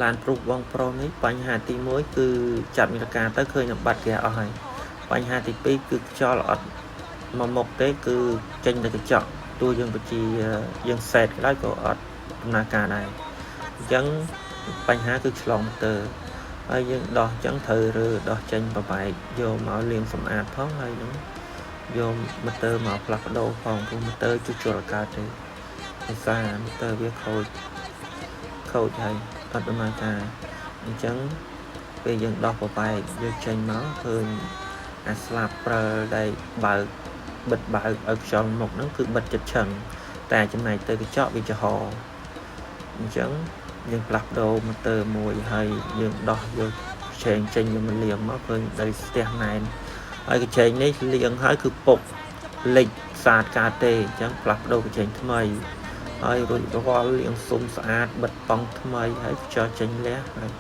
ឡានព្រុសបងប្រុសនេះបញ្ហាទី1គឺចាប់នាឡិកាទៅឃើញនឹងបាត់ហ្គាសអស់ហើយបញ្ហាទី2គឺខ្យល់អត់មកមុខទេគឺចេញទៅកញ្ចក់ទោះយើងបញ្ជាយើងសេតក៏ដោយក៏អត់ដំណើរការដែរអញ្ចឹងបញ្ហាគឺឆ្លងម៉ូទ័រហើយយើងដោះអញ្ចឹងត្រូវរើដោះចេញប្របែកយកមកលាងសម្អាតផងហើយនឹងយកម៉ូទ័រមកផ្លាស់ប្ដូរផងព្រោះម៉ូទ័រជួសជុលអត់កើតទេដោយសារម៉ូទ័រវាខូចខូចហើយអត់ដំណើរការអញ្ចឹងពេលយើងដោះប្របែកយកចេញមកឃើញអាស្លាបព្រិលដែលបើកបិទបើកឲ្យខ្យល់មុខហ្នឹងគឺបិទចិត្តឆឹងតែចំណែកទៅកញ្ចក់វាចំហអញ្ចឹងយើងផ្លាស់ប្ដូរម៉ូទ័រមួយហើយយើងដោះយកឆេងចេញយកមកលាងមកឃើញដោយស្ទះណែនហើយកញ្ឆេងនេះលាងហើយគឺពុកលិចសាតកើតទេអញ្ចឹងផ្លាស់ប្ដូរកញ្ឆេងថ្មីហើយរួចរាល់លាងស៊ុំស្អាតបិទប៉ង់ថ្មីហើយខ្យល់ចេញលះហើយ